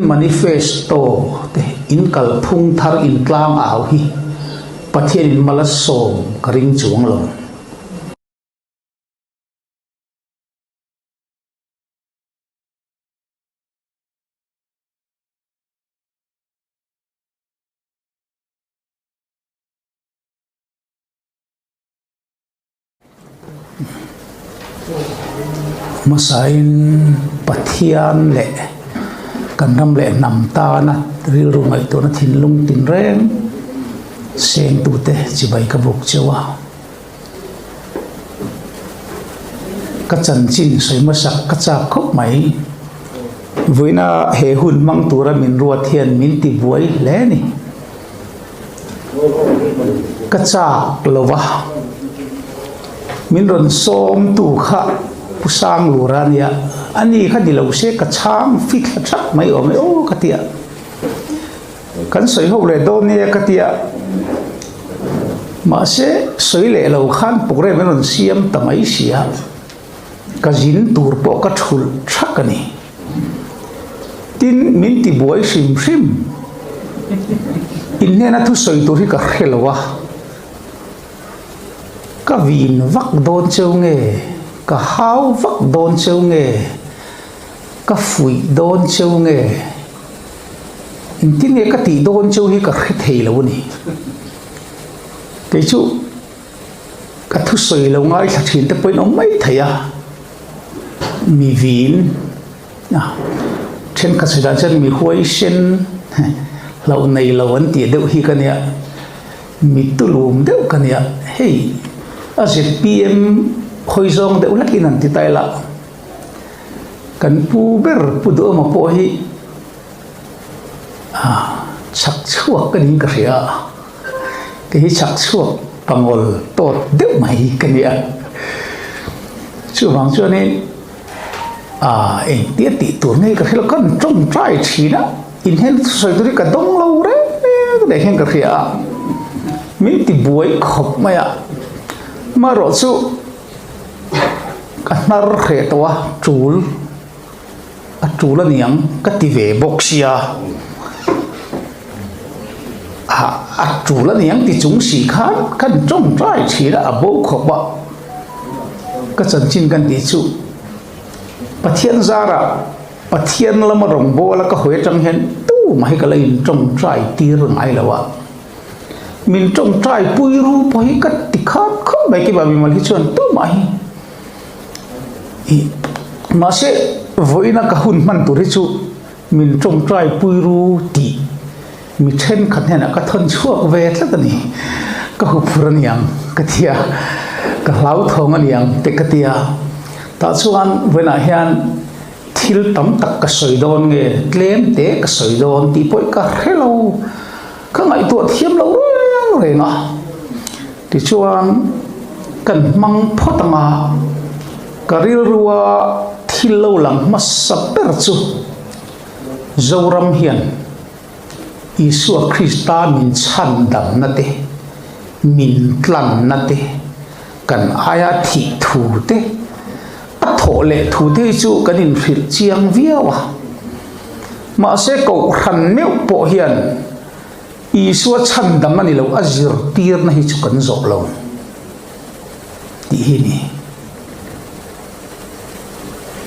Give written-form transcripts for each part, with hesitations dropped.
Manifesto te in kalphung thar in tlang au hi Pathianin mal a sawm ka ring chuang lo. Hmasain Pathian leh kan ram leh hnam tana rilru ngaihtuahna thinlung tinreng sengtute chibai ka buk cheu a. Ka chanchin sawi hmasak ka chak khawp mai. Vawiina he hun hmang tura min ruat hian min ti buai hle a ni. Ka chak lo va, min rawn sawmtu kha Pu Sanglura a nia, ani kha ni lo se ka chhang fit thla thak mai awm e aw ka ti a, kan sawi ho leh dawn nia ka ti a, mahse sawi leh lo khan programme an rawn siam ta mai si a, ka zin tur pawh ka thulh thak a ni. Tin, min ti buai hrim hrim. In hnena thusawi tur hi ka hre lo a, ka vin vak dawn cheu nge, ka hau vak dawn cheu nge, ka fuih dawn cheu nge, engtin nge ka tih dawn cheu hi ka hre thei lo a ni. Kei chu ka thusawi lo ngaithla thin te pawhin awm mai thei a. Mi vin a thenkhat sawi dan chuan mi huaisen hlauh nei lo an tih deuh hi ka nia mi tulum deuh ka nia hei a zpm hawi zawng deuh hlakin an ti ta ila kan pu ber pu duhawma pawh hi a chhak chhuak ka niin ka hria a kei hi chhak chhuak pangawl tawt deuh mai ka nia chuvang chuanin ah engtia tih tur nge ka hria lo kan tawngtai thin a inhen sawi tur hi ka dawng lo reng reng hian ka hria a min ti buai khawp mai a amaherawh chu ka hnar hreh tawh a tul. A tul a niang ka ti ve bawk sia, a a tul a niang ti chung si khan kan tawngtai thin a, a bo khawp a, ka chanchin kan tih chu Pathian zarah Pathian lama rawngbawla ka hawi atang hian tumah hi ka la in tawngtai tir ngai lo a, min tawngtai pui ru pawh hi ka ti khat khawp mai keimah mimal hi chuan tumah hi. Mahse, vawiina ka hun hman tur hi chu min tawngtai pui ru tih mi thenkhat hnenah ka thawn chhuak ve tlat a ni. Ka huphur a niang ka ti a, ka hlauthawng a niang te ka ti a. Tah chuan vawiinah hian thil tam tak ka sawi dawn nge, tlem te ka sawi dawn tih pawh ka hre lo, ka ngaihtuah thiam lo reng reng a. Tichuan, kan hmang phawt ang a, ka rilrua thil lo lang hmasa ber chu Zoram hian Isua Krista min chhandamna te, min tlanna te, kan aia thih thu te, a thawh leh thu te hi chu kan inhrilh chiang viau a. Mahse, Kohhran meuh pawh hian Isua chhandam a ni lo, a zirtirna hi chu kan zawh lo tih hi ni.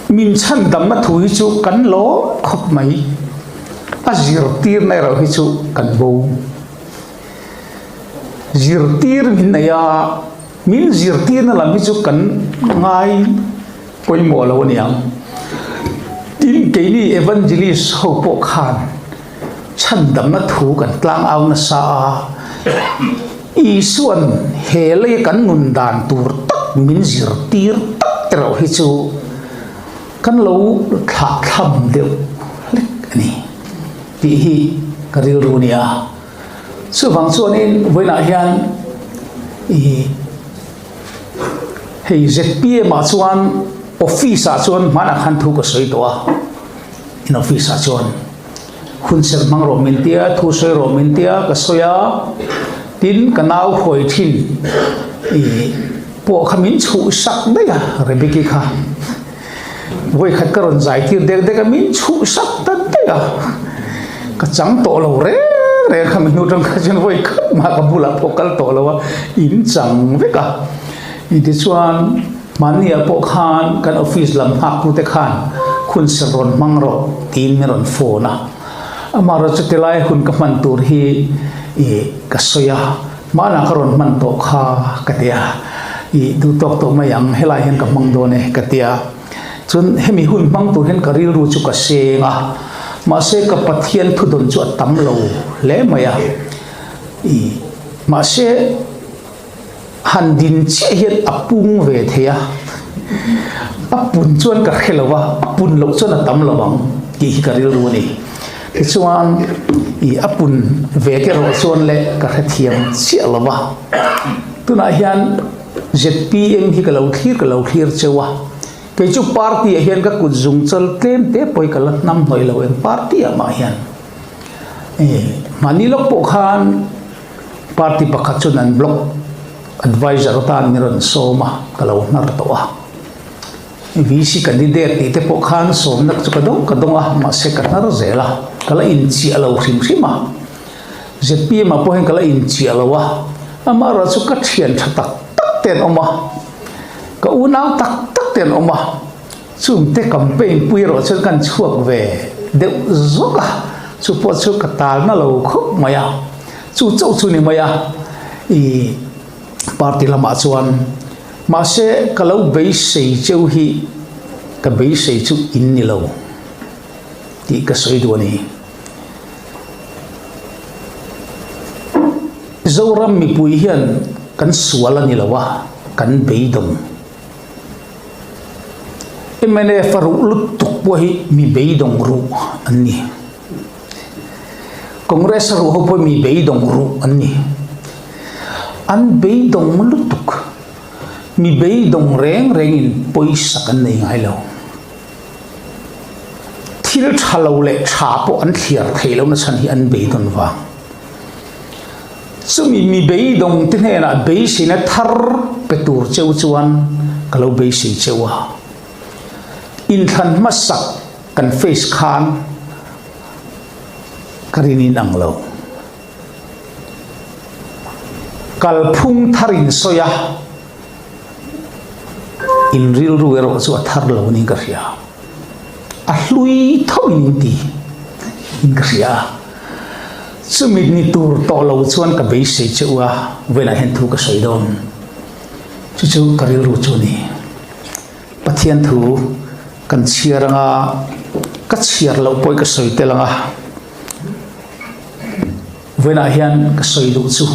Min chhandamna thu hi chu kan lawm khawp mai, a zirtirna erawh hi chu kan bo. Zirtir min nei a, min zirtirna lam hi chu kan ngai pawimawh lo a niang. Tin, keini evangelist ho pawh khan Chhandamna thu kan tlang au nasa a, Isua'n he lei kan nun dan tur tak min zirtir tak erawh hi chu kan lo thlahthlam deuh hlek a ni tih hi ka rilru a ni a. Chuvang chuanin vawiinah hian i hei zpm ah chuan office ah chuan hmanah khan thu ka sawi tawh a, in office ah chuan. Hun serh hmang rawh min tia, thu sawi rawh min tia ka sawi a, tin ka nau hawi thin i pawh kha min chhuh sak daih a Rebecca kha vawi khat ka rawn zai tir dek dek a min chhuh sak ta daih a. Ka chang tawh lo reng reng kha mi hnu tang kha chuan vawi khat mah ka bulah pawh kal tawh lo a, in chang vek a. Tichuan mahni ah pawh khan kan office lam nghak tu te khan hun ser rawn hmang rawh tiin min rawn phone a. Amaherawhchu chuti lai hun ka hman tur hi ih ka sawi a, hmanah ka rawn hman tawh kha ka ti a, ih duh tawk tawh mai ang helai hian ka hmang dawn e ka ti a. Chuan hemi hun hmang tur hian ka rilru chu ka seng a, mahse ka Pathian thudawn chu a tam lo hle mai a, ih mahse han din chiah hian a pung ve thei a, a pun chuan ka hre lo va, a pun loh chuan a tam lo ang tih hi ka rilru a ni. Tichuan ih a pun ve te erawh chuan le ka hrethiam chiah lo va, tunah hian. Zpm hi ka lo thlir ka lo thlir cheu a, kei chu party ah hian ka kut zung chal tlem te pawh hi ka la hnam hnawih lo eng party ah mah hian. Mahni lawk pawh khan party pakhat chuan an block advisor atan min rawn sawm a, ka lo hnar tawh a. VC candidate tih te pawh khan sawmna chu ka dawng ka dawng a, mahse ka hnar zel a, ka la inchiah lo hrim hrim a. Zpm ah pawh hian ka la inchiah lo a, amaherawh chu ka thian tha tak tak te an awm a, ka unau tak tak te an awm a, chungte campaign pui erawh chuan kan chhuak ve deuh zawk a, chu pawh chu ka talna lo khawp mai a, chu chauh chu ni mai a, ih party lamah chuan mahse ka lo beisei cheu hi ka beisei chu in ni lo tih ka sawi duh a ni. Zoram mipui hian kan sual a ni lo a, kan beidawng. Mnf a ruh lutuk pawh hi mi beidawng ruh an ni. Congress a ruh ho pawh hi mi beidawng ruh an ni. An beidawng lutuk. Mi beidawng reng rengin pawisa kan nei ngai lo. Thil tha lo leh tha pawh an thliar thei lo nachhan hi an beidawn vang. Chumi mi beidawng te hnenah beiseina thar pe tur cheu chuan ka lo beisei cheu a. Inthlan hmasak kan face khan ka rin in ang lo. Kalphung thar in sawi a. In rilru erawh chu a thar lo niin ka hria. A hlui tho in in ti in ka hria a. Chumi ni tur tawh lo chuan ka beisei che u a, vawiinah hian thu ka sawi dawn. Chu chu ka rilru chu a ni. Pathian thu kan chhiar anga ka chhiar loh pawh i ka sawi tel anga. Vawiinah hian ka sawi duh chu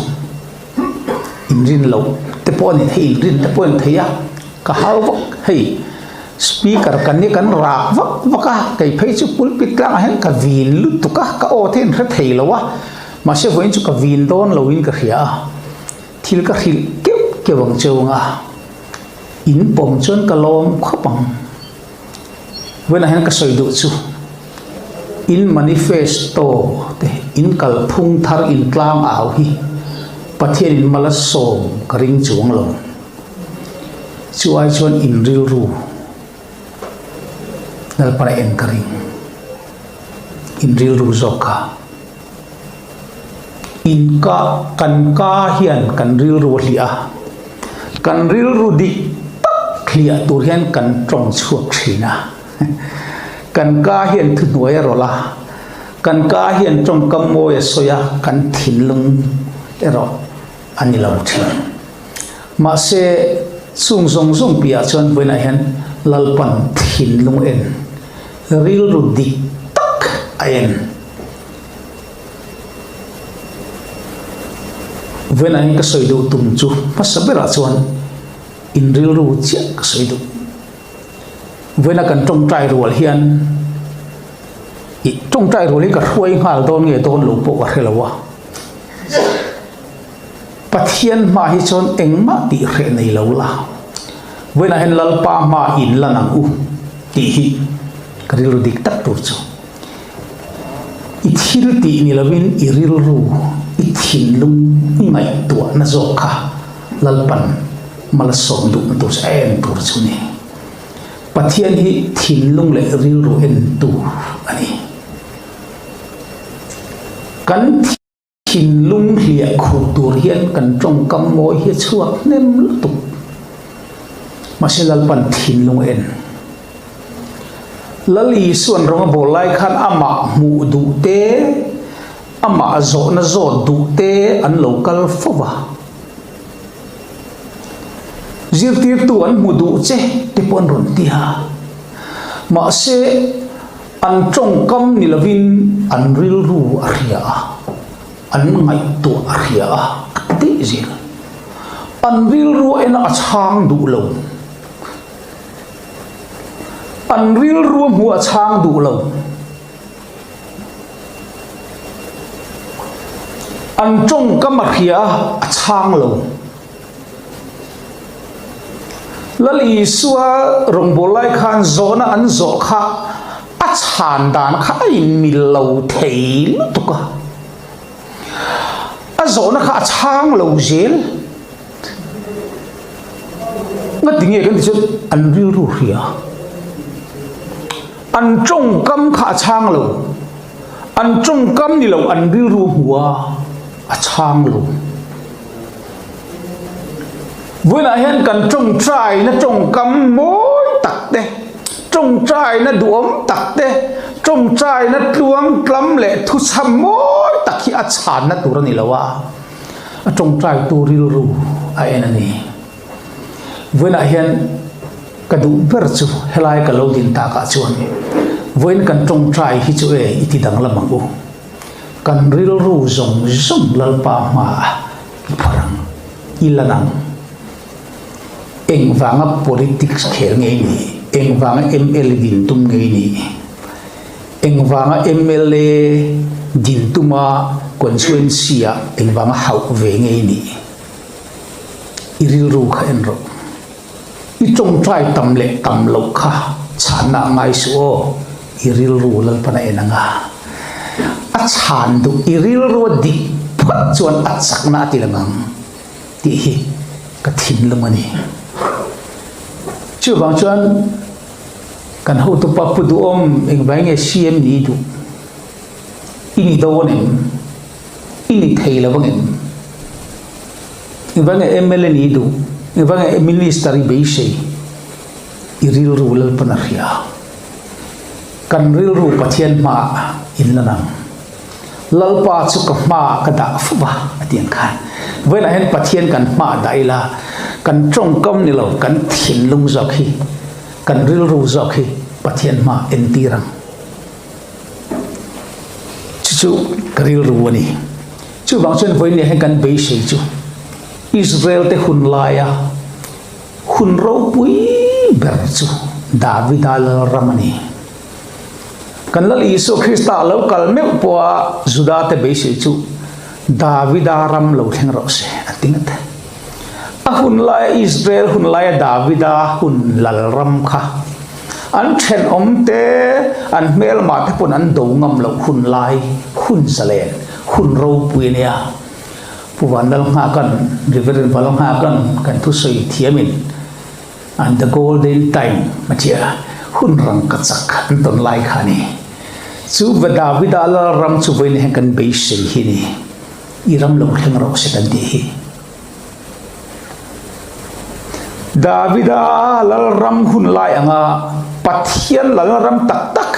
inrin loh te pawh a ni thei, inrin te pawh a ni thei a, ka hau vak hei speaker kan hi kan rak vak vak a, kei phei chu pulpit tlangah hian ka vin lutuk a, ka aw te in hre thei lo a, mahse vawiin chu ka vin dawn loin ka hria a, thil ka hrilh keuh keuh ang cheu ang a, in pawm chuan ka lawm khawp ang. Vawiinah hian ka sawi duh chu in manifesto te in kalphung thar in tlang au hi Pathianin mal a sawm ka ring chuang lo. Chu ai chuan in rilru Lalpan a en ka ring. In rilru zawk kha. In ka kan ka hian kan rilru a hliah a, kan rilru dik tak hliah tur hian kan tawng chhuak thin a. Kan ka hian thuhnuai a rawlh a, kan ka hian tawngkam mawi a sawi a, kan thinlung erawh a ni lo thin. Mahse, chung zawng zawng piahah chuan vawiinah hian Lalpan thinlung en, rilru dik tak a en. Vawiinah hian ka sawi duh tum chu hmasa berah chuan in rilru chiah ka sawi duh. Vawiina kan tawngtai rual hian ih tawngtai rual hi ka hruai nghal dawn nge dawn lo pawh ka hre lo a. Pathian hma hi chuan engmah tih hreh nei lo la. Vawiinah hian Lalpa hma in lan ang u tih hi ka rilru dik tak tur chu. I thil tih ni lovin i rilru, i thinlung, i ngaihtuahna zawk kha Lalpan malsawm duhna tur chu a en tur chu a ni. Pathian hi thinlung leh rilru entu a ni. Kan thinlung hliah khuh tur hian kan tawngkam mawi hi a chhuak hnem lutuk. Mahse Lalpan thinlung a en. Lal Isuan rawng a bawl lai khan amah hmuh duh te, amah zawhna zawt duh te an lo kal fo va. Zirtirtu an hmu duh che te pawh an rawn ti a. Mahse an tawngkam ni lovin an rilru a hria a, an ngaihtuah a hria a, a ti daih zel. An rilru a en a, a chhang duh lo. An rilru a hmuh a chhang duh lo. An tawngkam a hria a, a chhang lo. Lal Isua rawngbâwl lai khan zawhna an zawh kha a chhan dan kha a inmil lo thei lutuk a. A zawhna kha a chhang lo zel. Ngati nge kan ti chuan an rilru hria. An tawngkam kha a chhang lo. An tawngkam ni lo an rilru hmu a, a chhang lo. Vawiinah hian kan tawngtaina tawngkam mawi tak te, tawngtaina duhawm tak te, tawngtaina tluang tlam leh thuchham mawi tak hi a chhanna tur a ni lo a, a tawngtaitu rilru a en a ni. Vawiinah hian ka duh ber chu helai ka lo din takah chuan vawiin kan tawngtai hi chu e i ti danglam ang u. Kan rilru zawng zawng Lalpa hmaah i phawrh ang, i lan ang. Engvanga politics khel nge i nih? Engvanga mla din tum nge i nih? Engvanga mla din tuma constituency-ah engvanga hauh ve nge i nih? I rilru kha en rawh. I tawngtai tam leh tam loh kha chhanna a ngai suh aw, i rilru Lalpan a en ang a. A chhan duh i rilru a dik phawt chuan a chakna a ti lang ang tih hi ka thinlung a ni. Chuvang chuan kan hotupa Pu Duhawm engvai nge CM ni duh? I ni dawn em? I ni thei lo ang em? Engvang nge mla ni duh? Engvang nge minister i beisei? I rilru Lalpan a hria. Kan rilru Pathian hmaah in lan ang. Lalpa chu ka hmaah ka dah fo va a ti ang khan. Vawiinah hian Pathian kan hmaah dah ila, kan tawngkam ni lo, kan thinlung zawk hi, kan rilru zawk hi Pathian hmaah entir ang. Chu chu ka rilru a ni. Chuvang chuan vawiin hian kan beisei chu Israel te hun laia hun ropui ber chu Davida lalram a ni. Kan Lal Isua Krista a lo kal meuh pawha Juda te beisei chu Davida ram lo thleng rawh se an ti ngat. A hun laia Israel hun laia Davida hun lalram kha an thenawm te, an hmelmah te pawn an do ngam loh hun lai, hun zalen, hun ropui a nia. Pu Vanlalnghakan, Reverend Vanlalnghakan kan thusawi thiamin an the golden time a tia, hun rangkachak an tawn lai kha a ni. Chu Davida lalram chu vawiin hian kan beisei hi a ni. I ram lo thleng rawh se kan tih hi. Davida lalram hun lai anga Pathian lalram tak tak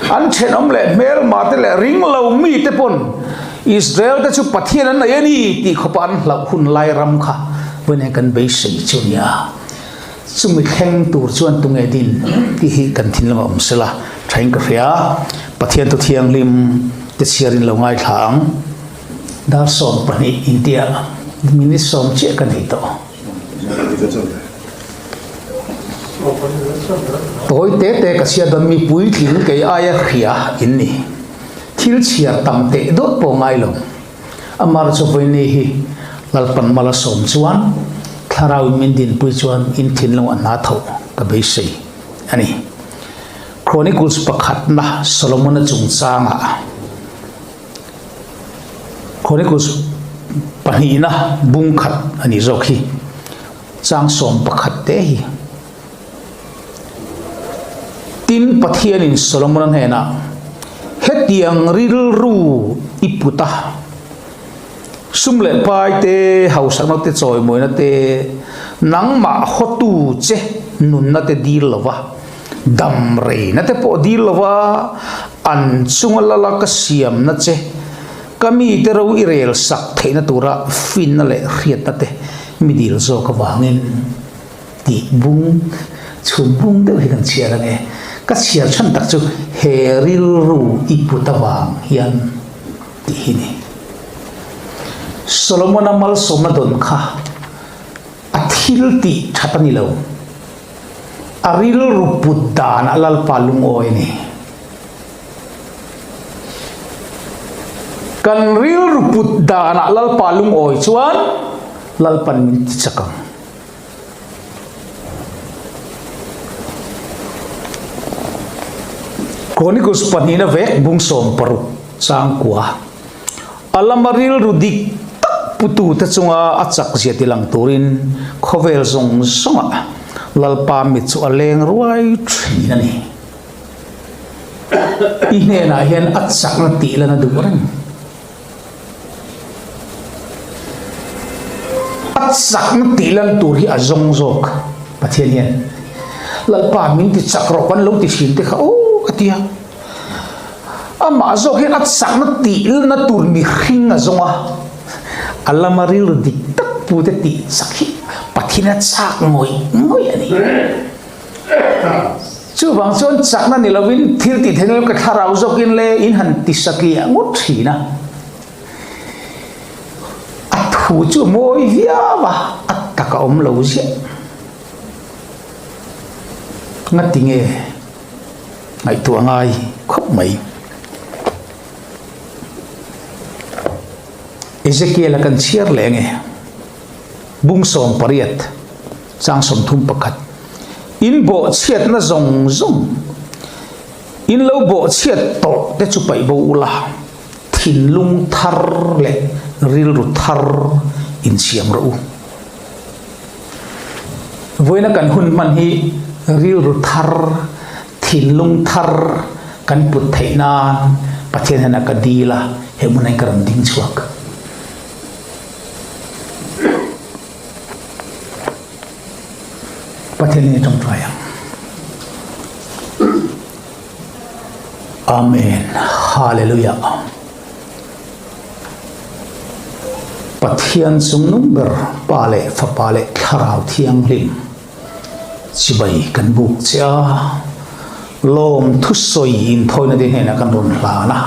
an thenawm leh hmelma te leh ringlo mi te pawn Israel te chu Pathian an nei a ni tih khawpa an hlauh hun lai ram kha vawiin hian kan beisei chu a nia. Chumi thleng tur chuan tunge din tih hi kan thinlung a awm sela thain ka hria. Pathian thu thianghlim te chhiarin lo ngaithla ang. Dar 12 intia minute sawm chiah ka nei tawh. Tawi te te ka chhiar dawn mi puitling kei aia hria in ni. Thil chhiar tam teh dawt pawh ngai lo. Amar chu vawiini hi Lalpan mal a sawm chuan Thlarau in min dinpui chuan in thinlung a hna tho ka beisei a ni. Chronicles pakhatna Solomon-a chungchangah Chronicles pahnihna bung khat a nih zawk hi chang 11 te hi. Tin, Pathianin Solomon-a hnenah, Hetiang rilru. i put a, sum leh pai te, hausakna te, chawimawina te, nangmah hawtu che nunna te dil lo va, dam reina te pawh dil lo va, an chunga lala ka siamna che, ka mite ro i rel sak theihna tura finna leh hriatna te mi dil zawk avangin. Tih bung, chhum bung deuh hi kan chhiar ange. Ka chhiar chhan tak chu he rilru i put avang hian tih hi ni. Solomon-a malsawmna dawn kha a thil tih that a ni lo. A rilru put danah Lalpa lungawi a ni. Kan rilru put danah Lalpa lungawi chuan Lalpan min ti chak ang. Chronicles pahnihna vek bung 60 changkua a lama rilru dik tak putute chunga a chak zia tilang turin khawvel zawng zawngah Lalpa mit chu a leng ruai thin a ni. I hnenah hian a chakna tih lan a duh reng. A chakna tih lan tur hi a zawng zawk Pathian hian Lalpa min ti chak rawh kan lo ti thin te kha aw ka ti a. Amah zawk hian a chakna tih lna tur mihring a zawng a, a lama rilru dik tak pu te tih chak hi Pathian a chak ngawih ngawih a ni. Chuvang chuan chakna ni lovin thil tih theihna ka thlarau zawkin le in han ti satliah ngawt thin a. A thu chu a mawi viau a, a tak a awm lo ziah. Ngati nge ngaihtuah ngai khawp mai. Ezekiel a kan chhiar leh nge bung 18. Chang 31, In bawhchhiatna zawng zawng, in lo bawhchhiat tawh te chu paih bo ula, thinlung thar leh rilru thar insiam rawh u. Vawiina kan hun hman hi rilru thar, thinlung thar kan put theih nan Pathian hian a ka dil a, he hmunah hian ka rawn ding chhuak. Pathian in i tawngtai ang. Amen. Hallelujah. Pathian chungnung ber Pa leh Fapa leh Thlarau Thianghlim chibai kan buk che a, lawm thusawi inthawina te hnenah kan rawn hlan a.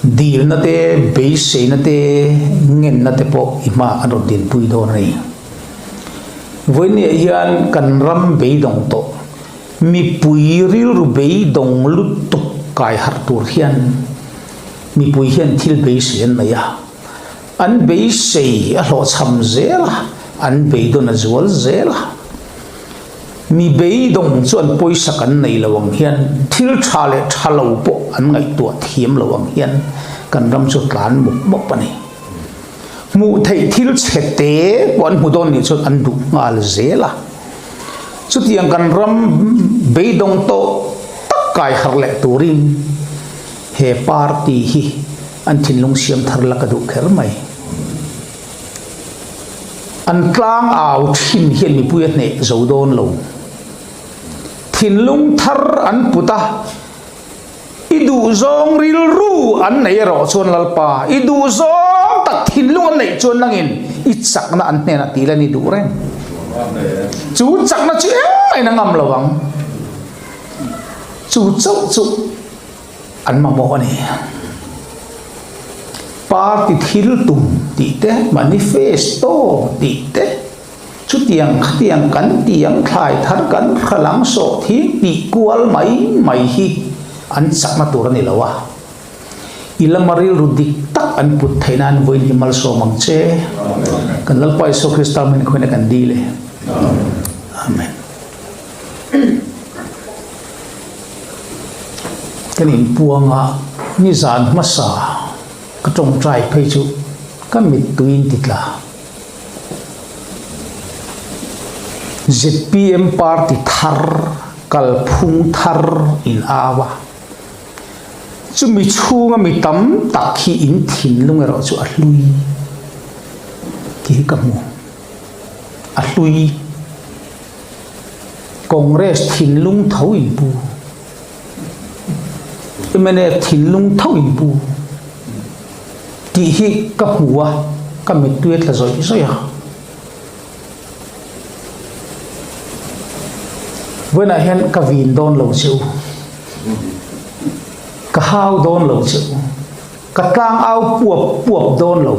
Dilna te, beiseina te, ngenna te pawh i hmaah kan rawn dinpui dawn a ni. Vawinia hian kan ram beidawng tawh, mipui rilru beidawng lutuk kai harh tur hian mipui hian thil beisei an nei a. An beisei a hlawhchham zel a, an beidawn a zual zel a. Mi beidawng chuan pawisa kan nei lo ang hian thil tha leh tha lo pawh an ngaihtuah thiam lo ang hian kan ram chu tlan mawp mawp a ni. Hmuh theih thil chhe te pawh an hmu dawn nih chuan an duh nghal zel a. Chutiang kan ram beidawng tawh tak kai harh leh turin he party hi an thinlung siam thar la ka duh kher mai. An tlang au thin hian mipui a hneh zo dawn lo. Thinlung thar an put a, i duhzawng rilru an nei erawh chuan Lalpa, i duhzawng tak thinlung an neih chuan nangin i chakna an hnenah tih lan i duh reng. Chu chakna chu engmah in a ngam lo ang. Chu chauh chu. An mamawh a ni. Party thil tum tih te, manifesto tih te, chutiang khatiang kan tiang thlai thar kan hralang sawh thing tih kual mai mai hi an chakna tur a ni lo a. I lama rilru dik tak an put theih nan vawiin hi malsawm ang che. Kan Lalpa Isua Krista hmingin khawiin a kan dil e. Amen. Kan inpuang a, nizan hmasa ka tawngtai phei chu ka mittui in ti tla. Zpm party thar, kalphung thar in au a. Chumi chhunga mi tam tak hi in thinlung erawh chu a hlui tih hi ka hmu. A hlui. Congress thinlung tho in pu. Mnf thinlung tho in pu tih hi ka hmu a, ka mittui a tla zawih zawih a. Vawiinah hian ka vin dawn lo che u, ka hau dawn lo che u, ka tlang au puap puap dawn lo.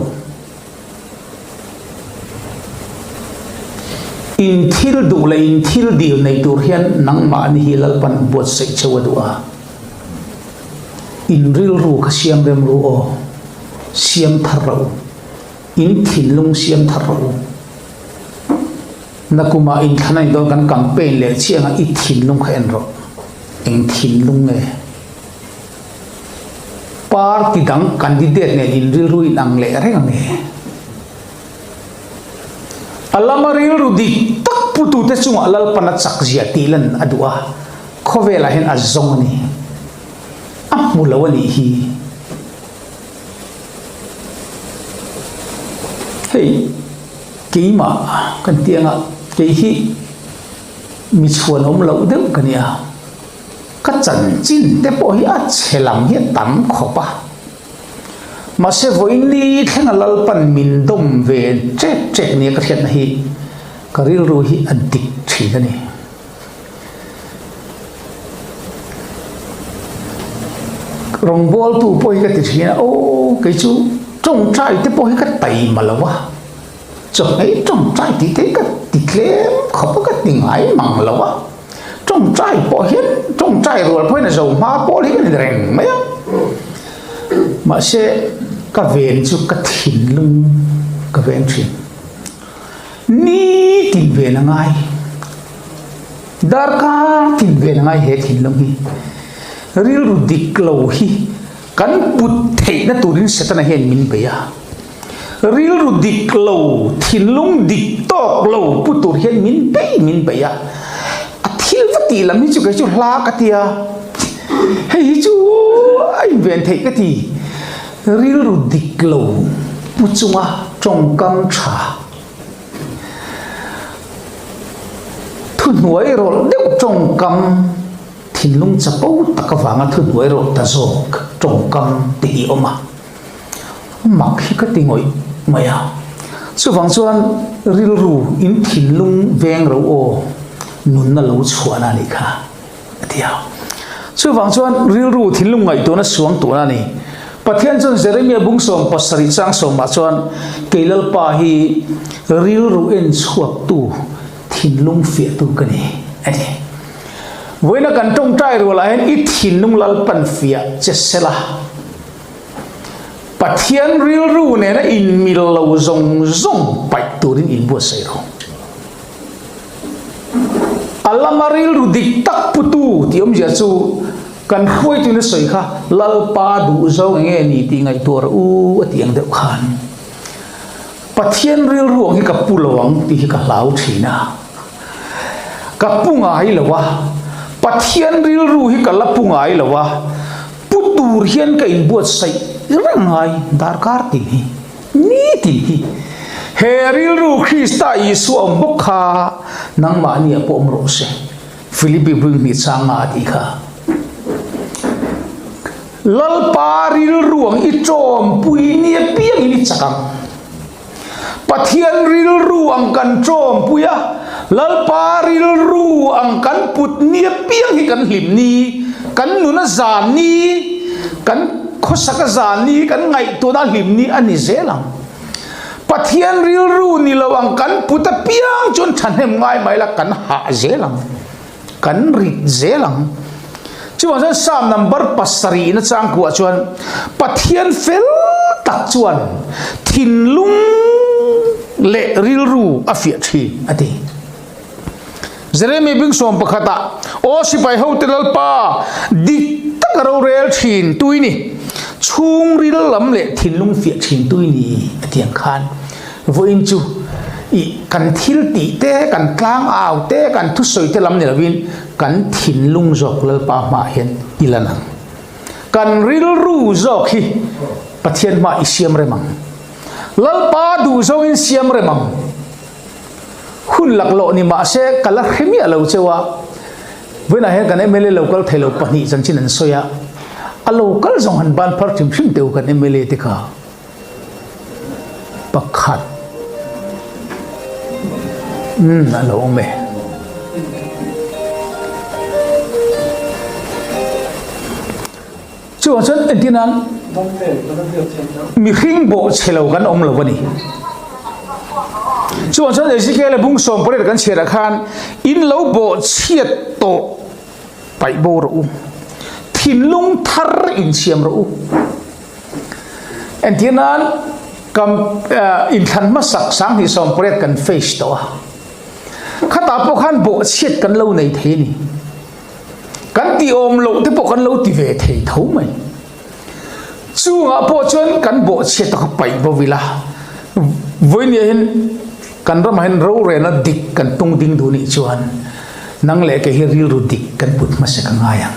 In thil duh leh in thil dil nei tur hian nangmahni hi Lalpan buatsaih cheu a duh a. In rilru kha siam rem ru aw, siam thar rawh u. In thinlung siam thar rawh u. Nakumah inthlan a in dawn kan campaign leh chiah anga i thinlung kha en rawh. Eng thinlung nge? Party dang candidate nen in rilru in ang leh reng ange. A lama rilru dik tak putute chungah Lalpan a chak zia tih lan a duh a, khawvelah hian a zawng a ni. A hmu lo a nih hi. Hei keimah kan ti anga kei hi mi chhuan awm loh deuh ka nia. Ka chanchin te pawh hi a chhe lam hi a tam khawp a. Mahse vawiin thlenga Lalpan min dawm ve ṭek ṭek nia ka hriatna hi ka rilru hi a dik ṭhin a ni. Rawngbawltu pawh hi ka ti thin a, aw kei chu tawngtai te pawh hi ka taima lo a, chawhmeh tawngtai tih te hi ka ti tlem khawp a, ka ti ngai mang lo a, tawngtai pawh hian tawngtai rual pawh hian a zo hma pawl hi ka ni reng mai a, mahse ka ven chu ka thinlung ka veng thin. Ni tin ven a ngai. Darkar tin ven a ngai he thinlung hi. Rilru dik lo hi kan put theihna turin Setana hian min bei a. Rilru dik lo, thinlung dik tawk lo pu tur hian min bei min bei a. A thil va tih lam hi chu kei chu hla ka ti a. Hei hi chu a inven theih ka ti. Rilru dik lo pu chunga tawngkam tha thuhnuai rawlh deuh tawngkam thinlung chapo tak avanga thuhnuai rawlh ta zawk tawngkam te hi awm a, mak hi ka ti ngawih mai a. Chuvang chuan rilru in thinlung veng ro aw nunna lo chhuahna a nih kha. A ti a. Chuvang chuan rilru thinlung ngaihtuahna suang tuna a ni. Pathian chuan Jeremia bung 70 chang sawmah chuan kei Lalpa hi rilru en chhuaktu, thinlung fiahtu ka ni, a ti. Vawiina kan tawngtai rualah hian i thinlung Lalpan fiah che sela. Pathian rilru nena inmil lo zawng zawng paih turin inbuatsaih rawh. A lama rilru dik tak putu tih awmzia chu kan hruaituin a sawi kha Lalpa duh zawng eng nge ni tih ngaihtuah rawh u a tih ang deuh khan Pathian rilru ang hi ka pu lo ang tih hi ka hlau thin a, ka pu ngai lo a, Pathian rilru hi ka la pu ngai lo a, pu tur hian ka inbuatsaih reng ngai darkar tih hi. Ni tih hi he rilru Krista Isua awm bawk kha nangmahni ah pawh awm rawh se. Philippi bring hnih chang nga a tih kha. Lalpa rilru ang i tawmpui ni apiangin i chak ang. Pathian rilru ang kan tawmpui a, Lalpa rilru ang kan put ni apiang hi kan hlim ni, kan nun a zan ni, kan Khawsak a zan ni kan ngaihtuahna hlim ni a ni zel ang. Pathian rilru ni lo ang kan put apiang chuan thahnem ngai mai la kan hah zel ang, kan rit zel ang. Chuvang chuan Psalm number pasarih na changkuah chuan Pathian fel tak chuan thinlung leh rilru a fiah thin a ti. Jeremy bing 11 ah, Aw sipai hote Lalpa, dik taka rorel thin tui ni, chhungril lam leh thinlung fiah thin tui ni a ti ang khan vawiin chu i kan thil tih te, kan tlang au te, kan thusawi te lam ni lovin kan thinlung zawk Lalpa hmaah hian i lan ang. Kan rilru zawk hi Pathian hmaah i siam rem ang. Lalpa duhzawngin siam rem ang. Hun laklawh ni mahse ka la hre miah lo cheu a, vawiinah hian kan mla lo kal thei lo pahnih chanchin an sawi a, a lo kal zawng han ban phar hrim hrim teh u kan mla te kha. Pakhat umm a lo awm e. Chuvang chuan entir nan mihring bawh chhe lo kan awm lo a ni. Chuvang chuan Ezekiel bung 18 kan chhiarah khan in lo bawh chhiat tawh paih bo rawh u, thinlung thar insiam rawh u. Entir nan kam inthlan hmasak 2018 kan face tawh a, khatah pawh khan bawh chhiat kan lo nei thei a ni. Kan tih awm loh te pawh kan lo ti ve thei tho mai. Chungah pawh chuan kan bawhchhiat tak a paih bo ila. Vawinia hian kan ramah hian rorelna dik kan tung ding duh nih chuan nang leh kei hi rilru dik kan put hmasa ka ngai ang.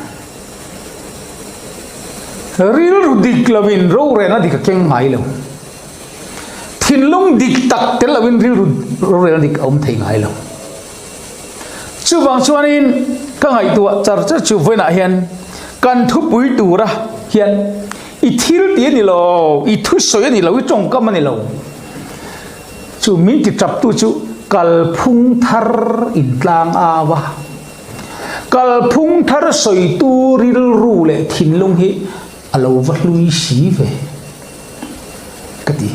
Rilru dik loin rorelna dik a keng ngai lo. Thinlung dik tak tel loin rilru rorelna dik a awm thei ngai lo. Chuvang chuanin ka ngaihtuah char char chu vawiinah hian kan thupui tura hian i thil ti a ni lo, i thusawi a ni lo, i tawngkam a ni lo. Chu min ti taptu chu kalphung thar intlang au a, kalphung thar sawitu rilru leh thinlung hi a lo va hlui si ve ka ti.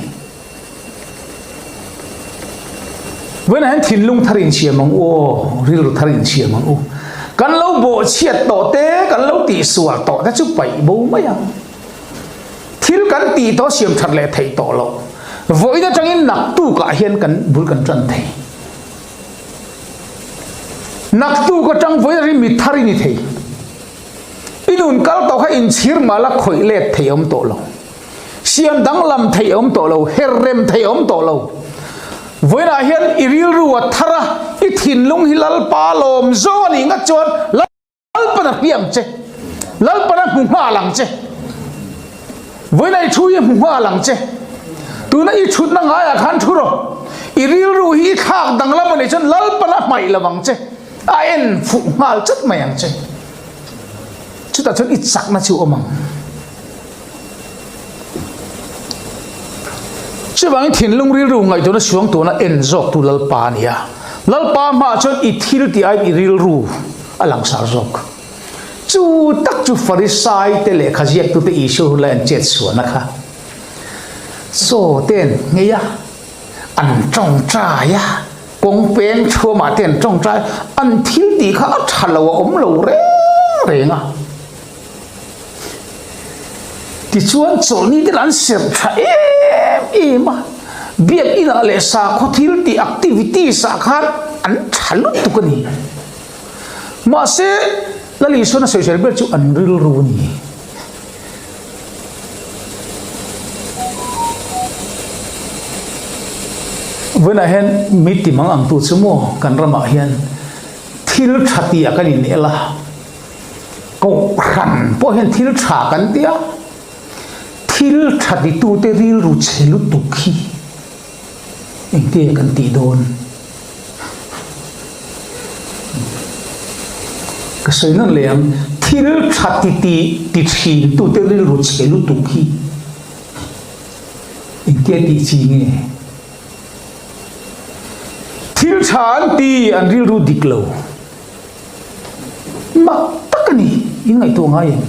Vawiinah hian thinlung thar insiam ang u aw, rilru thar insiam ang u. Kan lo bawhchhiat tawh te, kan lo tihsual tawh te chu paih bo mai ang. Thil kan tih tawh siam that leh theih tawh loh. Vawiin atangin naktukah hian kan bul kan tan thei. Naktuk atang vawiin atangin mi thar i ni thei. I nun kal tawh kha inchhir mah la khawih let thei awm tawh lo. Siam danglam theih a awm tawh lo, her rem theih a awm tawh lo. Vawiinah hian i rilru a thar a, i thinlung hi Lalpa lawm zawng a nih ngat chuan Lalpan a hria ang che, Lalpan a hmu nghal ang che. Vawiinah i thu hi a hmu nghal ang che. Tuna i thutna ngaiah khan thu rawh. I rilru hi i thlak danglam a nih chuan Lalpan a hmaih lo ang che, a en fuh nghal chat mai ang che. Chutah chuan i chakna chu a awm ang. Chuvangin thinlung rilru ngaihtuahna suang tuna en zawktu Lalpa a ni a. Lalpa hmaah chuan i thil tih aiin i rilru a langsar zawk. Chu tak chu Farisaite lehkha ziaktute Isua hun lai an chet suahna kha chaw te an nghei a, an tawngtai a, kawng peng thuamah te an tawngtai a, an thil tih kha a tha lo a awm lo reng reng a. Tichuan chawlhni te an serh tha em em a, biakinah leh sakhaw thil tih activities ah khan an tha lutuk a ni. Mahse, Lal Isuan a sawisel ber chu an rilru a ni. Vawiinah hian mi ti mang ang tu chu maw kan ramah hian thil tha tih ah kan inel a. Kohhran pawh hian thil tha kan ti a, thil tha titute rilru chhe lutuk hi engtia kan tih dawn? Ka sawi nawn leh ang, thil tha ti ti ti thintute rilru chhe lutuk hi engtia tih chi nge? Thil tha an ti an rilru dik lo. Mak tak a ni, in ngaihtuah ngai em?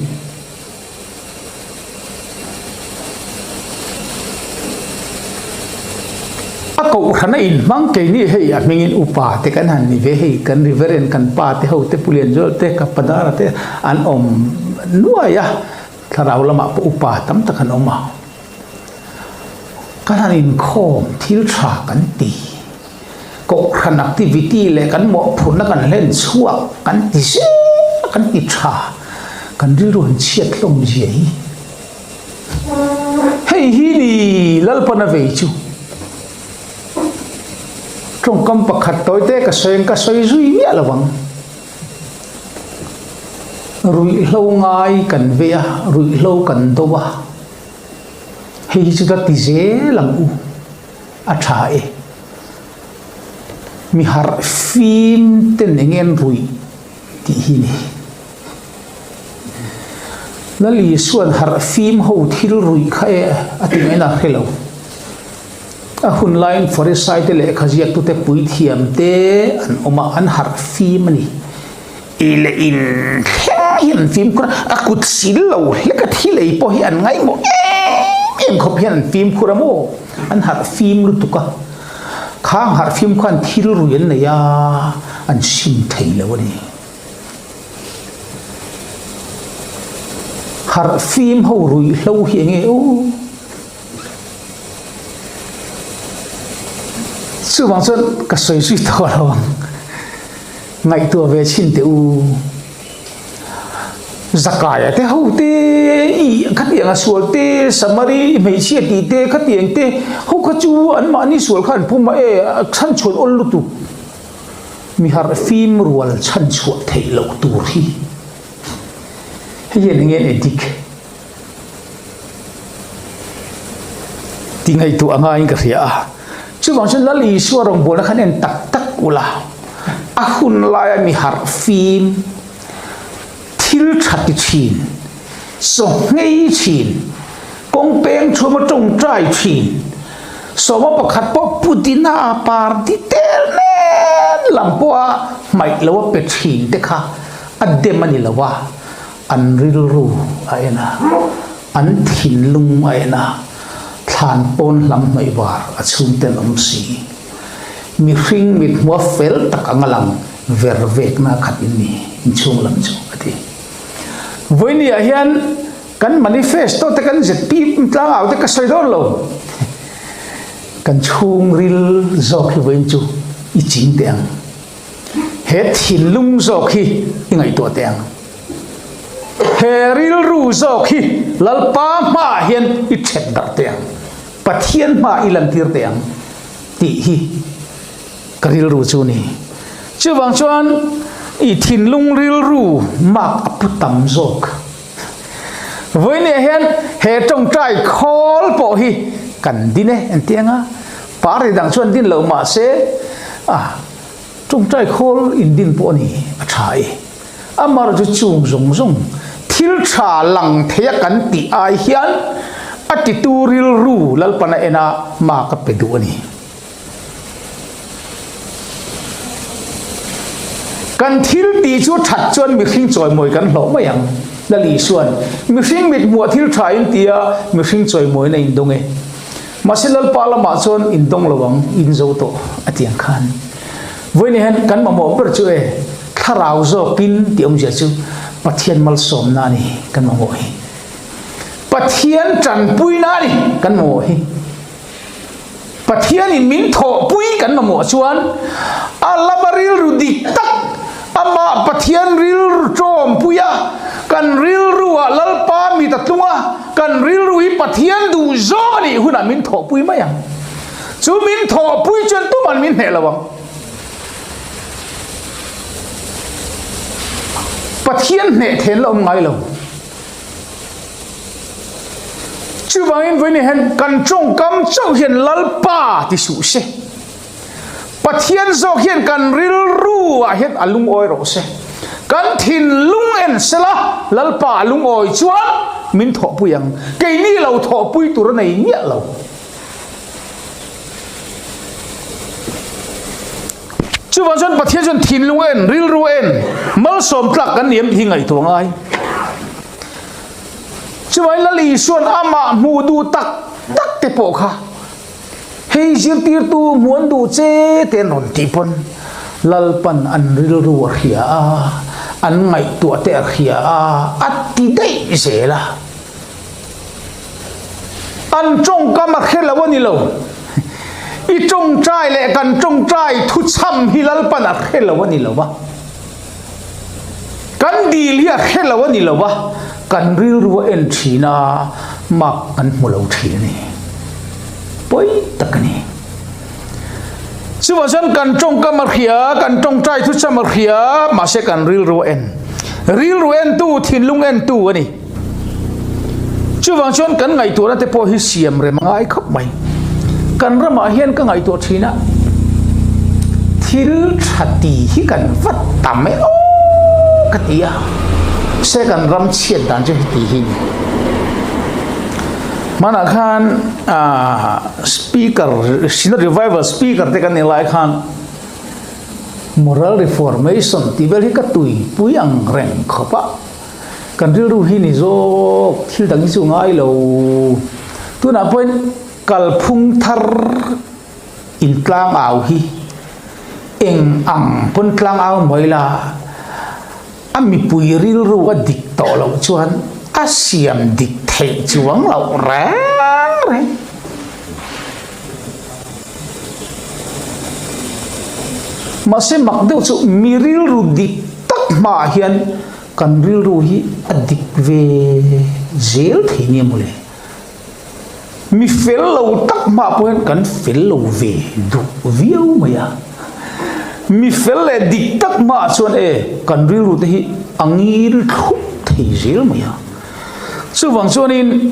A kohhran a inhmang keini hei a hmingin upa te kan han ni ve hei kan Reverend kan pa te ho te Pu Lianzuala te ka Padara te an awm nuai a, thlarau lamah pawh upa tam tak an awm a. Kan han inkhawm thil tha kan ti. Kohhran activity leh kan mawhphurhna kan hlen chhuak kan ti zel a, kan ti tha, kan rilru han chhiat hlawm zia hi. Hei hi ni Lalpan a vei chu. Tawngkam pakhat tawi te ka sawi ang ka sawi zui miah lo ang. Ruihhlo ngai kan vei a, ruihhlo kan do a, hei hi chu ka ti zel ang u, a tha e. Mi harh fim ten eng nge an ruih tih hi ni. Lal Isua'n harh fim ho thil ruih kha e a ti ngaihna a hre lo. A hun laiin Farisai te lehkha ziaktute puithiam te an awm a, an harh fim a ni. I leh in thleng hian an fimkhur a, a kut sil lo hlek a thil ei pawh hi an ngaihmawh em em khawp hian an fimkhur a maw? An harh fim lutuk a, khang harh fim khan thil rui an nei a, an sim thei lo a ni. Harh fim ho ruihhlo hi enge aw? Chuvang chuan ka sawi zui tawh lo ang. Ngaihtuah ve chhin teh u. Zakaia te ho te, i khatiang a sual te, Samari i hmeichhia tih te, khatiang te ho kha chu anmahni sual kha an pum a e, chhanchhuan awl lutuk. Mi harh fim rual chhanchhuah theih loh tur hi hei hian enge an edik tih ngaihtuah a ngaiin ka hria a. Chuvang chuan Lal Isua rawngbawlna khan en tak tak ula, a hun laia mi harh fim, thil tha ti thin, chaw nghei thin, kawng peng thuama tawngtai thin, sawma pakhat pawh Putina party tel nen lam pawha hmaih lo a pe thin te kha a dem a ni lo a, an rilru a en a, an thinlung a en a, thlan pawn hlam hnawih var a chhungten awm si. Mihring mithmua fel tak anga lang ver vekna khat in ni inchhung lam chu a ti. Vawinia hian kan manifesto te kan ZPM tlangau te ka sawi dawn lo. Kan chhungril zawk hi vawiin chu i ching teh ang. He thinlung zawk hi i ngaihtuah teh ang. He rilru zawk hi Lalpa hmaah hian i ṭhet darh teh ang. Pathian hmaah i lantir teh ang tih hi ka rilru chu ni. Chuvang chuan i thinlung rilru mak a pu tam zawk. Vawinia hian he tawngtai khawl pawh hi kan din e engti anga party dang chuan din lo mah se a tawngtai khawl in din pawh a ni a tha e. Amaherawhchu chung zawng zawng thil tha lang thei a kan tih ai hian a titu rilru Lalpan a en a mak a pe duh a ni. Kan thil tih chu that chuan mihring chawimawi kan hlawh mai ang. Lal Isua'n, Mihring mithmuah thil tha in ti a, mihring chawimawina in dawng e. Mahse Lalpa lamah chuan in dawng lo ang, in zo tawh, a ti ang khan. Vawiin hian kan mamawh ber chu e, thlarau zawkin tih awmzia chu Pathian malsawmna a ni kan mamawh hi. Pathian tanpuina a ni kan mamawh hi. Pathianin min thawhpui kan mamawh chuan a lama rilru dik tak, amah Pathian rilru tawmpui a, kan rilruah Lalpa mit a tlung a, kan rilru hi Pathian duh zawng a nih hunah min thawhpui mai ang. Chu min thawhpui chuan tuman min hneh lo ang. Pathian hneh then la awm ngai lo. Chuvangin vawiin hian kan tawngkam chauh hian Lalpa ti suh se. Pathian zawk hian kan rilru ah hian a lungawi rawh se. Kan thinlung en sela Lalpa a lungawi chuan min thawhpui ang. Keini lo thawhpui tur a nei miah lo. Chuvang chuan Pathian chuan thinlung en, rilru en, malsawm tlak kan ni em tih hi ngaihtuah ngai. Chuvangin Lal Isua'n amah hmuh duh tak tak te pawh kha hei zirtirtu hmuh an duh che te an rawn tih pawn Lalpan an rilru a hria a, an ngaihtuah te a hria a, a ti daih zel a. An tawngkam a hre lo a ni lo. I tawngtai leh kan tawngtai thuchham hi Lalpan a hre lo a ni lo a. Kan dil hi a hre lo a ni lo a, kan rilru a en thin a, mak kan hmu lo thin a ni. Pawi tak a ni. Chuvang chuan kan tawngkam a hria, kan tawngtai thucham a hria, mahse kan rilru a en. Rilru entu, thinlung entu a ni. Chuvang chuan kan ngaihtuahna te pawh hi siam rem a ngai khawp mai. Kan ramah hian ka ngaihtuah thin a, thil tha ti hi kan va tam e aw ka ti a, se kan ram chhiat dan chu heti hi ni. Hmanah khan speaker, Synod Revival speaker te kan nih lai khan Moral Reformation tih vel hi ka tuipui ang reng khawp a. Kan rilru hi ni zawk, thil dang hi chu ngai lo. Tunah pawhin kalphung thar in tlang au hi eng ang pawn tlang au mai la, a mipui rilru a dik tawh loh chuan a siam dik theih chuang loh reng reng. Mahse mak deuh chu mi rilru dik tak hmaah hian kan rilru hi a dik ve zel thei nia mawle. Mi fel lo tak hmaah pawh hian kan fel lo ve duh viau mai a. Mi fel leh dik tak hmaah chuan e kan rilru te hi a ngil thlup thei zel mai a. Chuvang chuanin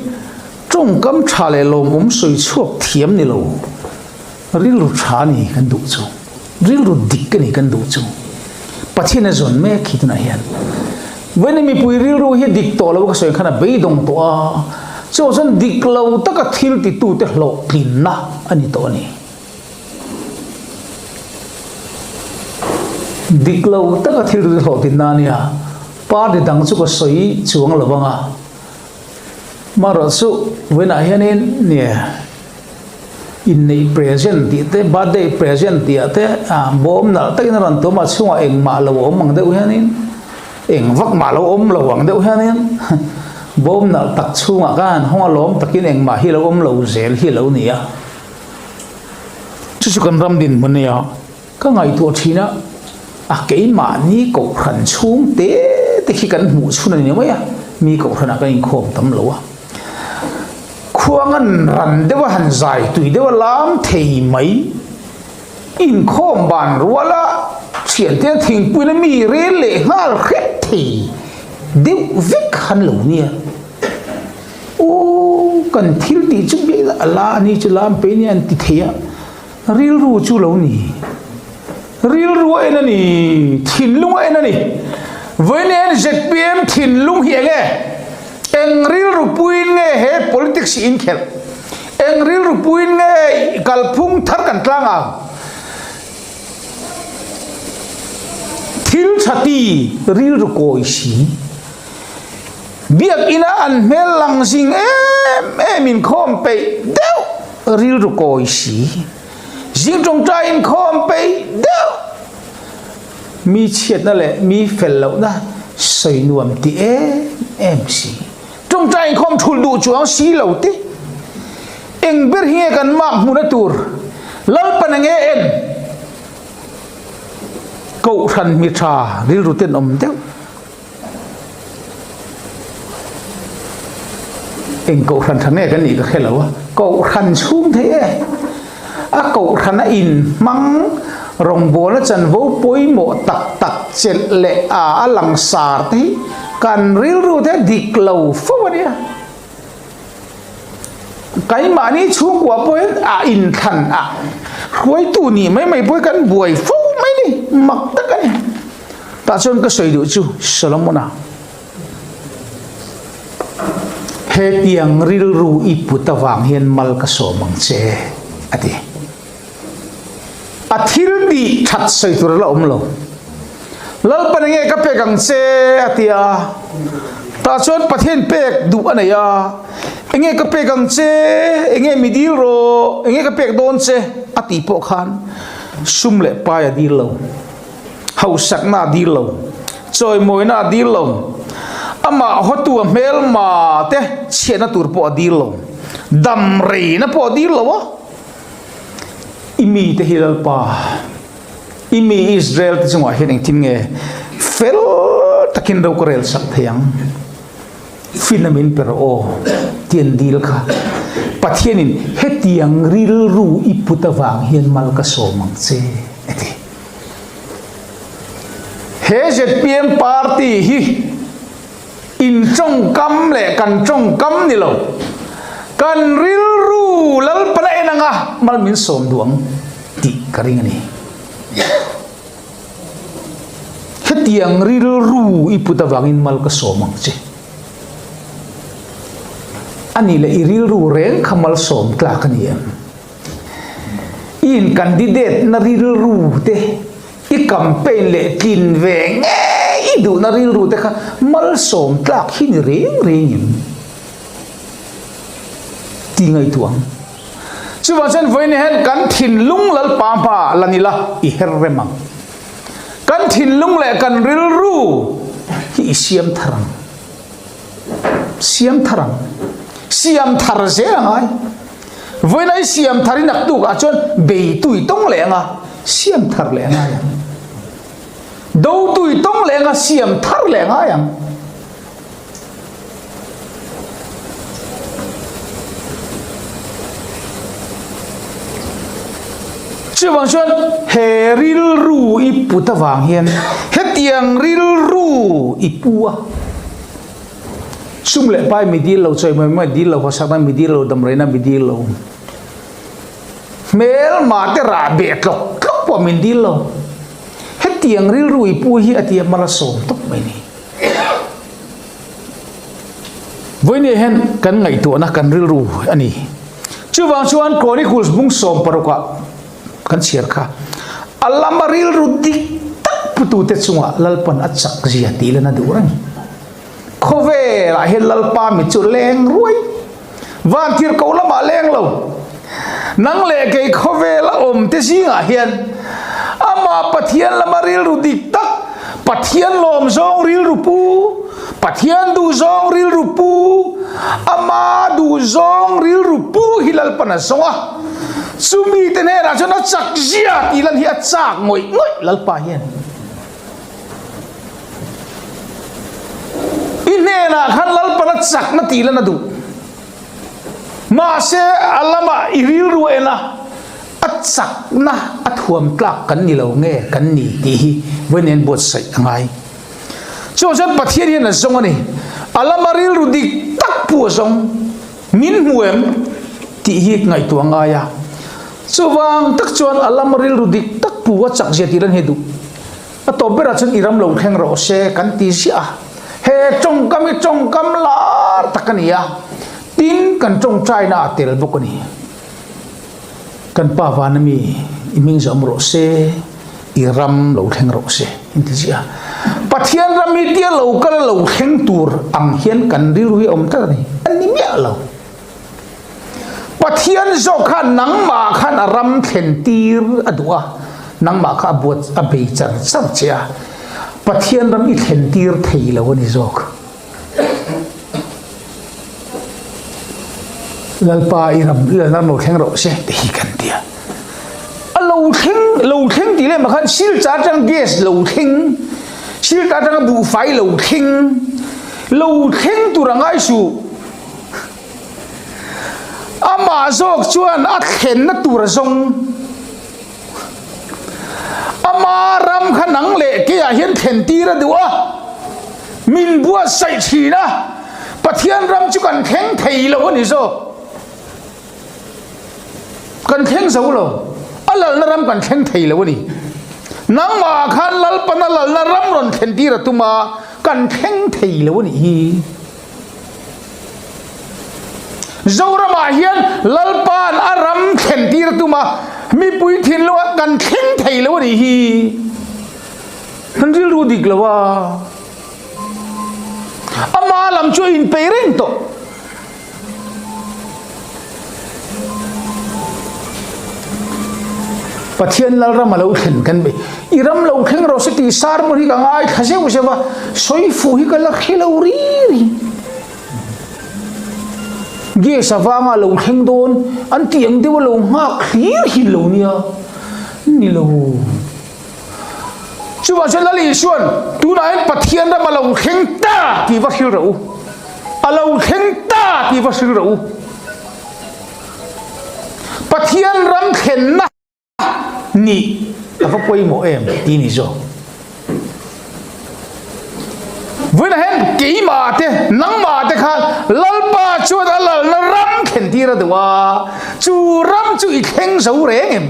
Tawngkam tha leh lawmawm sawi chhuak thiam ni lo, rilru tha a ni kan duh chu, rilru dik a ni kan duh chu. Pathian a zawn mek hi tunah hian. Vawiin mipui rilru hi dik tawh lo ka sawi khan a beidawng tawh a, chuvang chuan dik lo taka thil titute hlawhtlinna a ni tawh a ni. Dik lo taka thil titute hlawhtlinna a nia, party dang chu ka sawi chuang lo vang a. Marawh chu vawiinah hianin nia inneih present tih te birthday present tih ah te ah bawm nalh takin a rawn tum a chhungah engmah lo awm ang deuh hianin eng vak mah lo awm lo ang deuh hianin bawm nalh tak chhungah khan hawng a lawm takin engmah hi lo awm lo zel hi a lo ni a chu chu kan ram dinhmun a nia. Ka ngaihtuah thin a, a keimahni kohhran chhung te te khi kan hmuh chhun a ni mai a, mi kohhranah kan inkhawm tam lo a. Khuangan ran deuh a han zai tui deuh a lam thei mai, inkhawm ban rual a thiante an thingpuina mi rel leh nghal hrep thei deuh vek han lo nia. Aw kan thil tih chu a la a ni chu lam pei nia an ti thei a. Rilru chu lo ni. Rilru a en a ni, thinlung a en a ni. Vawiin ZPM thinlung hi eng nge? Eng rilru puiin nge he politics hi inkhelh? Eng rilru puiin nge kalphung thar kan tlang ang? Thil tha ti rilru kawi si. Biakina an hmel lang zing em em inkhawm peih deuh rilru kawi si. Zing tawngtai inkhawm peih deuh mi chhiatna leh mi fel lohna sawi nuam ti em em si. Tawngtai inkhawm thulh duh chuang si lo te. Eng ber hi nge kan mak hmuhna tur Lalpan a nge en? Kohhran mi tha rilru tenawm deuh. Eng kohhran tha nge kan nih ka hre lo a, kohhran chhung thei e. A kohhran a inhmang rawngbawlna chanvo pawimawh tak tak chelh leh a a langsar te hi kan rilru te dik lo fo a nia. Keimahni chhungkua pawhin a inthlan a hruaitu nih mai mai pawh hi kan buai fo mai ni, mak tak a ni. Tah chuan ka sawi duh chu Solomon-a hetiang rilru i put avang hian mal ka sawm ang che a ti. A thil tih that sawi tur a la awm lo. Lalpan enge ka pek ang che a ti a, tah chuan Pathian pek duh a nei a, enge ka pek ang che, enge mi dil rawh, enge ka pek dawn che a tih pawh khan sum leh pai a dil lo, hausakna a dil lo, chawimawina a dil lo, amah hawtu a hmelma te chhiatna tur pawh a dil lo, dam reina pawh a dil lo a. I mite hi Lalpa, i mi Israel te chungah hian engtin nge fel takin ro ka rel sak thei ang? Finna min pe rawh aw tih an dil kha. Pathianin hetiang rilru i put avang hian mal ka sawm ang che a ti. He zpm party hi in tawngkam leh kan tawngkam ni lo, kan rilru Lalpana en anga mal min sawm duh ang tih ka ring a ni. Hetiang rilru i put avangin mal ka sawm ang che. A nih leh i rilru reng kha malsawm tlak a ni em? I in candidate na rilru te, i campaign leh tlin ve ngei i duhna rilru te kha malsawm tlak hi ni reng reng em? Tih ngaihtuah ang. Chuvang chuan vawiin hian kan thinlung Lalpa hma la ni la i her rem ang. Kan thinlung leh kan rilru hi i siam thar ang. Siam thar ang. Siam thar zel a ngai. Vawiin i siam thar i naktuk ah chuan beitu i tawng leh ang a, siam thar leh a ngai ang. Dotu i tawng leh ang a, siam thar leh a ngai ang. Chuvang chuan he rilru i put avang hian hetiang rilru i pu a, sum leh pai mi dil lo, chawimawi mai dil lo, hawsakna mi dil lo, damreina mi dil lo, hmelma te rah beh tlawk tlawk pawh min dil lo, hetiang rilru i pu hi a tia mal a sawm tawp mai ni. Vawinia hian kan ngaihtuahna kan rilru a ni. Chuvang chuan Chronicles bung sawmparukah kan chhiar kha a lama rilru dik tak putute chungah Lalpan a chak zia tih lan a duh reng. Khawvelah hian Lalpa mit chu leng ruai. Vantir ko lamah leng lo. Nang leh kei khawvela awmte zingah hian amah Pathian lama rilru dik tak, Pathian lawm zawng rilru pu, Pathian duh zawng rilru pu, ama duh zawng rilru pu hi Lalpan a zawng a. Chumi te hnenah chuan a chak zia tih lan hi a chak ngawih ngawih Lalpa hian. I hnenah khan Lalpan a chakna tih lan a duh. Mahse, a lamah i rilru a en a, a chakna a thuam tlak kan ni lo nge kan ni tih hi vawiin buatsaih a ngai. Chuvang chuan Pathian hian a zawng a ni. A lama rilru dik tak pu a zawng. Min hmu em? tih hi ngaihtuah a ngai a. Chuvang tak chuan a lama rilru dik tak pu a chak zia tih lan hi a duh. A tawp berah chuan i ram lo thleng rawh se kan ti ziah a, he tawngkam hi tawngkam lar tak a ni a, tin kan tawngtaina a tel bawk a ni. Kan pa vana mi i hming zawm rawh se, i ram lo thleng rawh se in ti ziah a. Pathian ram hi tia lo kal a lo thleng tur ang hian kan rilru hi a awm tlat a ni, a ni miah lo. Pathian zawk khan nangmah khan a ram thlen tir a duh a, nangmah kha a buat a bei char char che a, Pathian ram i thlen tir thei lo a ni zawk. Lalpa i ram i ram lo thleng rawh se ti hi kan ti a. A lo thleng lo thleng tih leh mah khan silchar atang gas lo thleng, silchar atanga buhfai lo thleng, lo thleng tur a ngai suh. Amah zawk chuan a thlenna tur a zawng. Ama ram kha nang leh keiah hian thlen tir a duh a, min buatsaih thin a, Pathian ram chu kan thleng thei lo a ni zawk. Kan thleng zo lo. A lalna ram kan thleng thei lo a ni. Nangmah khan Lalpan a lalna ram rawn thlen tir a tum a, kan thleng thei lo a nih hi. Zoramah hian Lalpa'n a ram thlen tir a tum a, mipui thinlunga kan thleng thei lo a nih hi. Kan rilru dik lo a, ama lam chu a inpeih reng tawh. Pathian Lalram a lo thlen kan bei. I ram lo thleng rawh se tih sermon hi ka ngaithla zeuh zeuh a, sawi fuh hi ka la hre lo ri ri. Gas avanga lo thleng dawn an tih ang deuh a lo nghak hlir hi lo nia. Ni lo. Chuvang chuan Lal Isuan tunah hian Pathian ram a lo thleng ta tih va hril rawh u. A lo thleng ta tih va hril rawh u. Pathian ram thlenna nih a va pawimawh em tih ni zawk. Vawiinah hian keimah te, nangmah te khan Lalpa chuan a lalna ram thlen tir a duh a, chu ram chu i thleng zo reng em?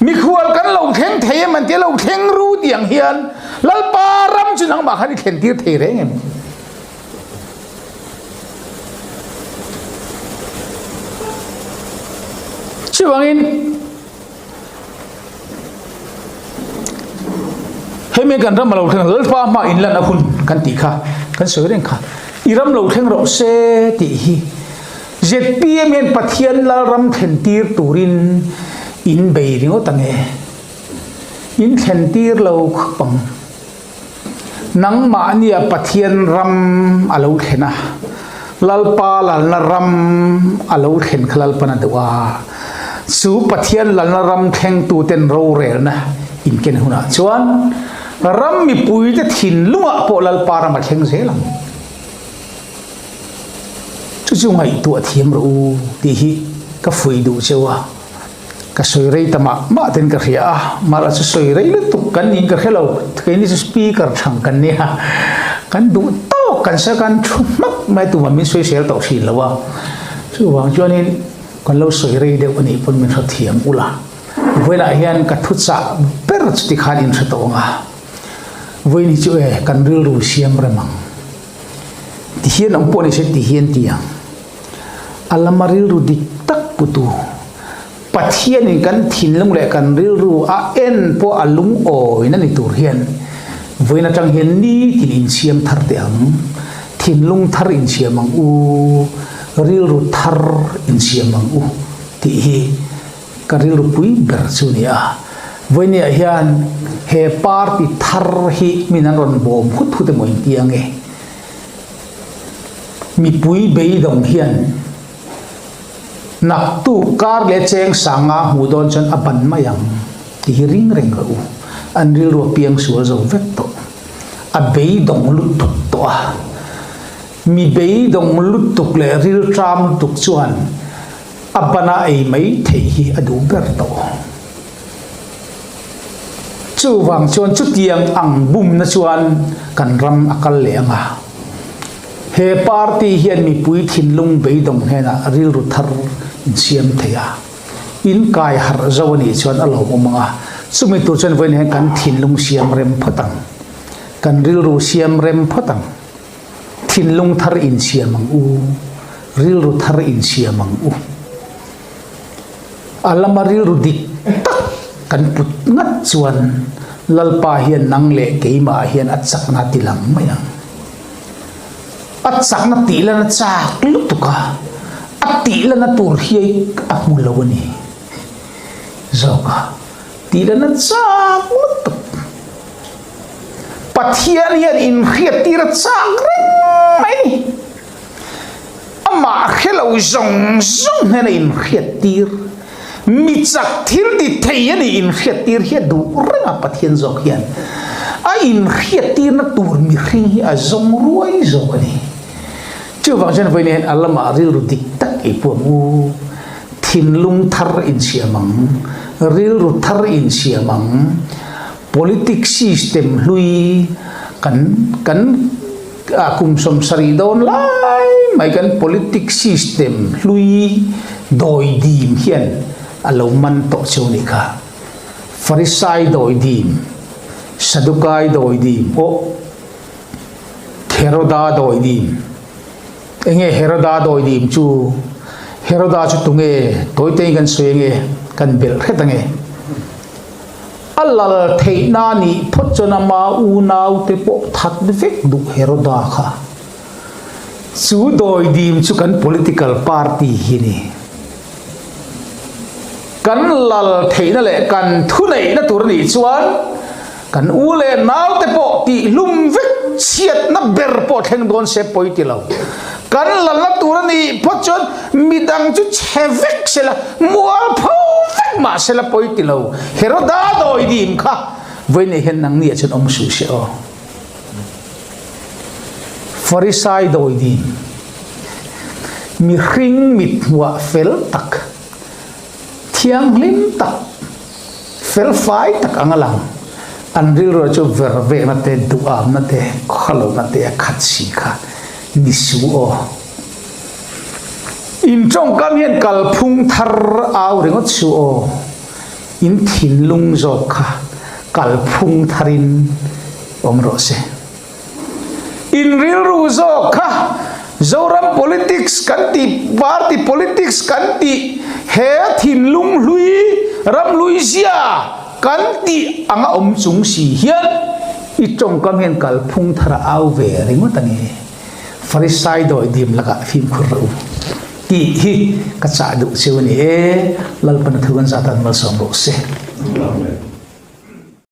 Mikhual kan lo thleng thei em an tia lo thleng ru tih ang hian Lalpa ram chu nangmah khan i thlen tir thei reng em? Chuvangin hemi kan ram a lo thleng Lalpa hma inlan a hun kan tih kha kan sawi reng kha i ram lo thleng rawh se tih hi ZPM hian Pathian Lalram thlen tir turin in bei ringawt ange in thlen tir lo khawp ang. Nangmahnia Pathian ram a lo thlen a, Lalpa lalna ram a lo thlen kha Lalpan a duh a. Chu Pathian lalna ram thlengtuten rorelna inken hunah chuan ram mipuite thinlungah pawh Lalpa ram a thleng zel ang. Chu chu ngaihtuah thiam rawh u tih hi ka fuih duh cheu a. Ka sawi rei ta mah mah ten ka hria a, mahla chu sawi rei lutuk kan niin ka hre lo, keini chu speaker thang kan nia, kan duh tawk kan sawi kan thu hmak mai tumah min sawi sel tawh thin lo a, chuvang chuanin kan lo sawi rei deuh anih pawn min hre thiam ula, vawiinah hian ka thuchah ber chuti khan in hre tawh ang a, vawiin hi chu e kan rilru siam rem ang, tihian awm pawh ni se tihian ti ang. A lama rilru dik tak putu Pathianin kan thinlung leh kan rilru a en pawh a lungawina ni tur hian vawiin atang hian nitin insiam thar teh ang, thinlung thar insiam ang u, rilru thar insiam ang u tih hi ka rilru pui ber chu a ni a. Vawiiniah hian he party thar hi min an rawn bawm hut hut emaw inti ang e. Mipui beidawng hian naktuk kar leh cheng sanga hmuh dawn chuan a ban mai ang tih hi ring reng rawh u. An rilru a piang sual zo vek tawh. A beidawng lutuk tawh a. Mi beidawng lutuk leh rilṭam lutuk chuan a bana ei mai theih hi a duh ber tawh. Chuvang chuan chutiang ang bumna chuan kan ram a kal leh ang a. He party hian mipui thinlung beidawng hnenah rilru thar insiam thei a, in kai harh zo a nih chuan a lawmawm ang a. Chumi tur chuan vawiin hian kan thinlung siam rem phawt ang. Kan rilru siam rem phawt ang. Thinlung thar insiam ang u. Rilru thar insiam ang u. A lama rilru dik tak kan put ngat chuan Lalpa hian nang leh keimah hian a chakna a ti lang mai ang. A chakna tih lana chak lutuk a, a tih lana tur hi a hmu lo a ni zawk a, tih lana chak lutuk. Pathian hian inhriattir a chak reng mai a ni. Amah hre lo zawng zawng hnena inhriattir, mi chak thil ti thei a nih inhriattir hi a duh reng a, Pathian zawk hian a inhriattirna tur mihring hi a zawng ruai zawk a ni. Chuvang chuan vawiin hian a lamah rilru dik tak i puam u, thinlung thar insiam ang, rilru thar insiam ang, politic system hlui kan kan A kum 70 dawn lai mai kan politic system hlui dawidim hian a lo man tawh cheu nih kha. Farisai dawidim, Sadukai dawidim pawh Heroda dawidim. Enge Heroda dawidim chu? Heroda chu tunge? Tawite kan sawi ange, kan belh hret ange. A lal theihna nih phawt chuan ama unaute pawh that vek duh Heroda kha. Chu dawidim chu kan political party hi ni. Kan lal theihna leh kan thuneihna tur nih chuan kan u leh naute pawh tihhlum vek chhiatna ber pawh thleng dawn se pawi ti lo. Kan lalna tur a nih phawt chuan midang chu chhe vek sela, mualpho vek mah sela pawi ti lo. Heroda dawidim kha vawiin hian nangni ah chuan awm suh se aw. Farisai dawidim, mihring mithmuah fel tak, thianghlim tak, felfai tak ang a lang. An rilru chu ver vekna te, duhamna te, khawlohna te a khat si kha ni su aw. In tawngkam hian kalphung thar au ringawt su aw. In thinlung zawk kha kalphung tharin awm rawh se. In rilru zawk kha Zoram politics kan tih, party politics kan tih, he thinlung hlui, ram hlui zia kan tih anga awm chung si hian i tawngkam hian kalphung thar a au ve ringawt a ni. Farisai dawi dim lakah fimkhur rawh u tih hi ka chah duh cheu a ni e. Lalpan a thu kan zat an malsawm rawh se. Amen.